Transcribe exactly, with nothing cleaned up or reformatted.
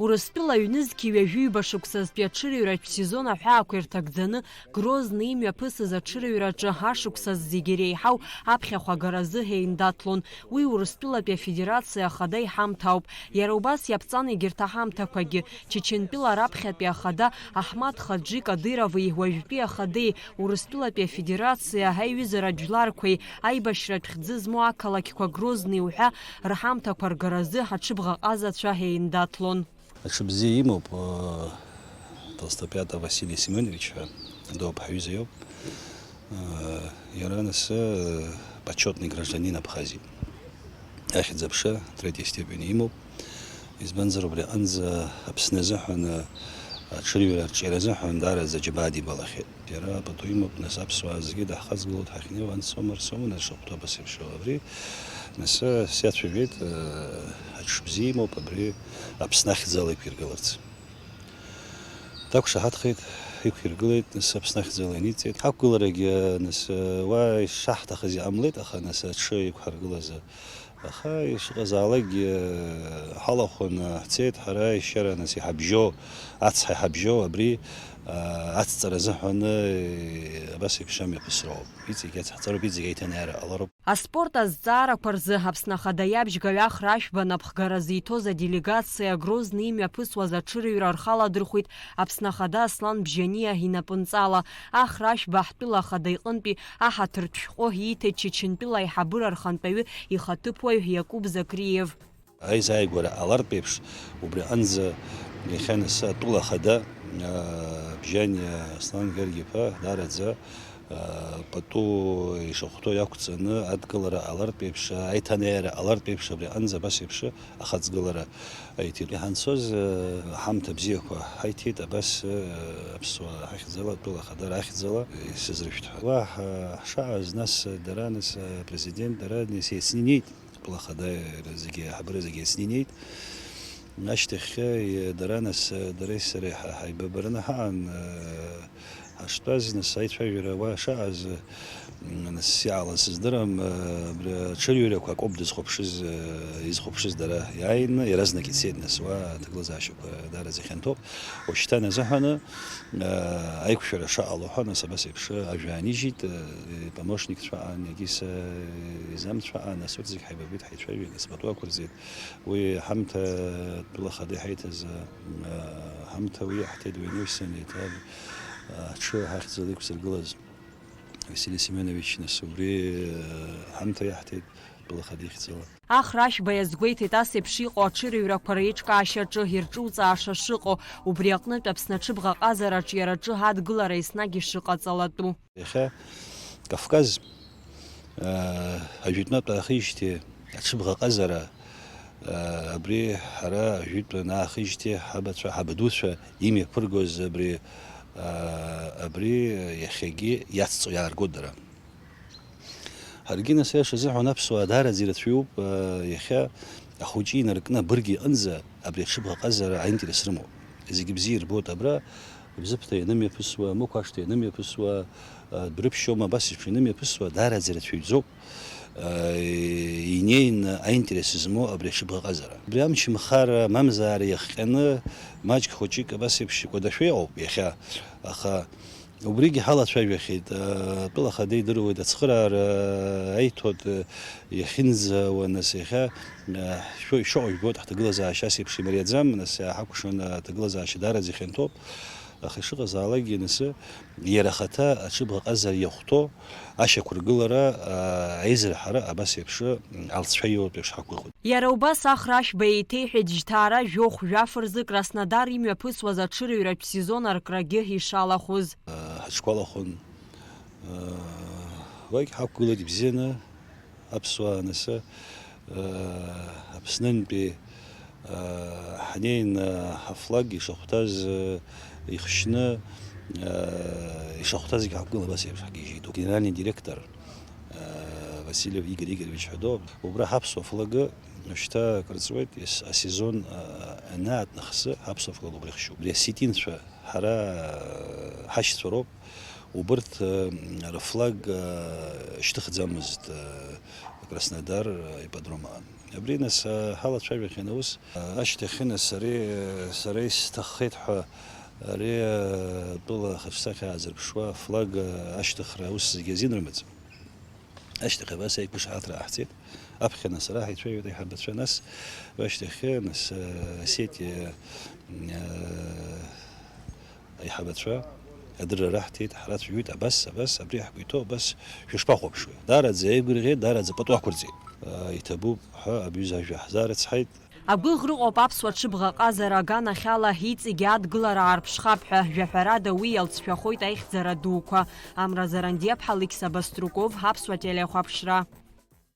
Урыстәыла аҩнызқьи ҩажәи ҩба шықәсазтәи аҽырҩратә сезон аҳәаақәа ирҭагӡаны, Грозны имҩаԥысыз аҽырҩраҿы ашықәсаз зегьы иреиҳау аԥхьахә агаразы ҳеиндаҭлон. Уи Урыстәылатәи Афедерациа Ахада иҳамҭа ауп. Иара убас иаԥҵан егьырҭ аҳамҭақәагьы. Чечентәыла раԥхьатәи Ахада Аҳмад Хаџи Кадырови уажәтәи Ахадеи Урыстәылатәи Афедерациа аиҩызара жәларқәеи аибашьратә хьӡы змоу ақалақьқәа Грозни уҳәа рҳамҭақәа ргаразы аҽыбӷаҟазацәа еиндаҭлон. Аҽыбзиа имоуп, э, Толстопиатов Василий Семенович ҳәа доуп, ҳаҩыза иоуп. Э, иара нас, э, почётный гражданин Абхазии. Ахьӡ-аԥша третьей степени имоуп. Избанзар, убри аҟынӡа Аԥсны азыҳәан, э, аҽырҩра арҿиара азыҳәан даараӡа аџьабаа дибалахьеит. Иара пату имоуп, нас аԥсуаа зегьы даҳхаҵгылоит, ҳахьнеиуа, ансоума, рсоума, нас шахәҭоу абас еиԥш. Абри, нас, сиацәажәеит, э, аҽыбзиа имоуп, абри Аԥсны ахьӡала иқәиргыларц. Дақәшаҳаҭхеит, иқәиргылеит, нас Аԥсны ахьӡала иниҵеит. Ҳақәгыларагьы, нас, уа ишаҳҭахыз иҟамлеит, аха, нас, аҽы иқәҳаргылазар. Аха ишыҟазаалакгьы, ҳалахәын, ҳцеит ҳара ешьара, нас, иҳабжьоу, ацҳа иҳабжьоу абри, а, ацҵара азыҳәаны, абас еиԥш амҩаԥысроуп. Иҵегь ацҳҵароуп, иҵегь аиҭанеиара ҟалароуп. Аспорт азҵаарақәа рзы Аԥсны Ахада иабжьгаҩ Ахра Ашәба напхгара зиҭоз аделегациа Грозны имҩаԥысуаз аҽырҩра рхаладырхәит Аԥсны Ахада Аслан Бжьаниа инапынҵала. Ахра Ашәба ҳтәыла Ахада иҟынтәи аҳаҭыртә шәҟәы ииҭеит Чечентәыла аиҳабыра рхантәаҩы ихаҭыԥуаҩ Иакәып Закриев. Аизааигәара ҟалартә еиԥш, убри аҟынӡа иахьа нас атәыла Ахада, а, Бжьаниа Аслан Георги-иԥа даараӡа пату ишахәҭоу иақәҵаны адгылара ҟалартә еиԥш, аиҭанеиара ҟалартә еиԥш, абри аҟынӡа абас еиԥш ахаҵгылара аиҭеит. Иҳанцоз, ҳамҭа бзиақәа ҳаиҭеит, абас, аԥсуаа ҳахьӡала, атәыла ахадара ахьӡала исызрышәҭ ҳәа. Уа ҳа-, ҳшааз, нас дара, нас апрезидент, дара, нас еицны инеит, атәыла ахада зегьы, аиҳабыра зегьы еицны инеит. Ашьҭахьы, дара, нас, дареи сареи ҳа-, ҳаибабараны ҳаҟан, ҳаштәаз, нас, аицәажәара уа шаҟаз, м, нас, иаала сыздырам, абри аҽырҩрақәа акоуп дызхәаԥшыз, изхәаԥшыз дара. Иааины иаразнак ицеит, нас, уа аҭагылазаашьақәа даараӡа ихьанҭоуп. Уашьҭан азыҳәаны, аиқәшәара шаҟало ҳәа, нас, абас еиԥш ажәа аанижьит, ипомошникцәа аан, егьи са изамцәа аан, нас, урҭ зегь ҳаибабеит, ҳаицәажәеит, нас, пату ақәырҵеит. Уи ҳамҭа, тәыла хада иҳаиҭаз, а, ҳамҭа уи иаҳҭеит, уи ануи сани еиҭа, а, ҳҽы ҳахьӡала иқәзыргылаз Василий Семенович, нас, убри, а, ҳамҭа иаҳҭеит, тәыла хада ихьӡала. Ахра Ашәба иазгәеиҭеит ас еиԥш иҟоу аҽырыҩрақәа реиҿкаашьаҿы ирҿуҵааша шыҟоу, убри аҟнытә Аԥсны аҽыбӷаҟазараҿ иара аҿы адгылара еснагь ишыҟаҵалатәу. Иахьа Кавказ, аа, ажәытәнатә аахижьҭеи аҽыбӷаҟазара, аа, абри ҳара ажәытәан аахижьҭеи ҳабацәа, ҳабадуцәа имҩаԥыргоз абри, аа, абри иахьагьы иацҵо иааргоит дара. Ҳаргьы, нас, аиаша азыҳәан аԥсуаа даараӡа ирацәаҩуп, аа, иахьа ахәыҷы инаркны абырг иҟынӡа абри аҽыбӷаҟазара аинтерес рымоуп. Зегьы бзиа ирбоит абра, Бзыԥҭа ианымҩаԥысуа, Мықә ашҭа ианымҩаԥысуа, а, Дәрыԥшь аума абас еиԥш ианымҩаԥысуа, даараӡа ирацәаҩӡоуп, а, инеины аинтерес змоу абри аҽыбӷаҟазара. Абри амчымхара, мамзаара иахҟьаны, маҷк хәыҷык абас еиԥш икәадашәа иҟоуп иахьа, аха убригьы ҳалацәажәахьеит, а, атәыла хада идыруеит, ацхыраара аиҭоит, а, иахьынӡауа, нас, иахьа, а, шәо-, ишыҟоу жәбоит, ҳҭагылазаашьа ас еиԥш имариаӡам, нас, иааҳакәшан, аҭагылазаашьа даараӡа ихьанҭоуп. Аха ишыҟазаалакгьы, нас, иара ахаҭа аҽыбӷаҟазара иахәҭоу ашьақәыргылара, аа, аизырҳара абас еиԥш алҵшәа иоуп еиԥш ҳақәгәыӷуеит. Иара убас Ахра Ашәба еиҭеиҳәеит жьҭаара жәохә-жәаф рзы Краснодар имҩаԥысуаз аҽырыҩратә сезон аркрагьы ишалахәыз. Ҳа-, ҳаҽқәа алахәын, аа, уагь ҳақәгылеит ибзианы. Аԥсуаа анасы, аа, Аԥснынтәи, аа, ҳнеин, аа, ҳафлаг ишахәҭаз, аа, ихшьны, аа, ишахәҭазгьы ҳақәгылан, абас еиԥш ҳгьежьит. Генеральный директор, аа, Васильев Игорь Игоревич ҳәа доуп. Убра ҳаԥсуа флагы шьҭа акыр ҵуеит, ес-, асезон, аа, анаатнахсы ҳаԥсуа флаг убра ихшьуп. Абри осетинцәа ҳара, аа, ҳашьцәа роуп. Убырҭ, э, рыфлаг, э, шьҭыхӡамызт, э, Краснодар ипподром аҟан. Абри, нас, ҳалацәажәахьан аус. Ашьҭахьы, нас, ари сара исҭаххеит ҳәа, ари атәыла ахаҿсахьа аазырԥшуа афлаг ашьҭыхра аус зегьы азин рымаӡам. Ашьҭахь абас аиқәышаҳаҭра ҟаҳҵеит. Аԥхьа, нас, ара ҳаицәажәеит аиҳабацәа, нас, ашьҭахьы, нас, Осетиа, аиҳабацәа адырра раҳҭеит, ҳрацәажәеит, абас, абас, абри ҳгәы иҭоу, абас шәышԥахәаԥшуеи? Даараӡа еигәырӷьеит, даараӡа пату ақәырҵеит. Иҭабуп ҳәа абҩыза ажәа ҳзаарыцҳаит. Агәыӷра ыҟоуп аԥсуа ҽыбӷа ҟазара аганахьала иҵегьы адгылара аарԥшхап ҳәа, жәаҳәарада уи иалҵшәахоит аихьӡара дуқәа. Амра Зарандиаԥҳа, Алықьса Баструков, Аԥсуа телехәаԥшра.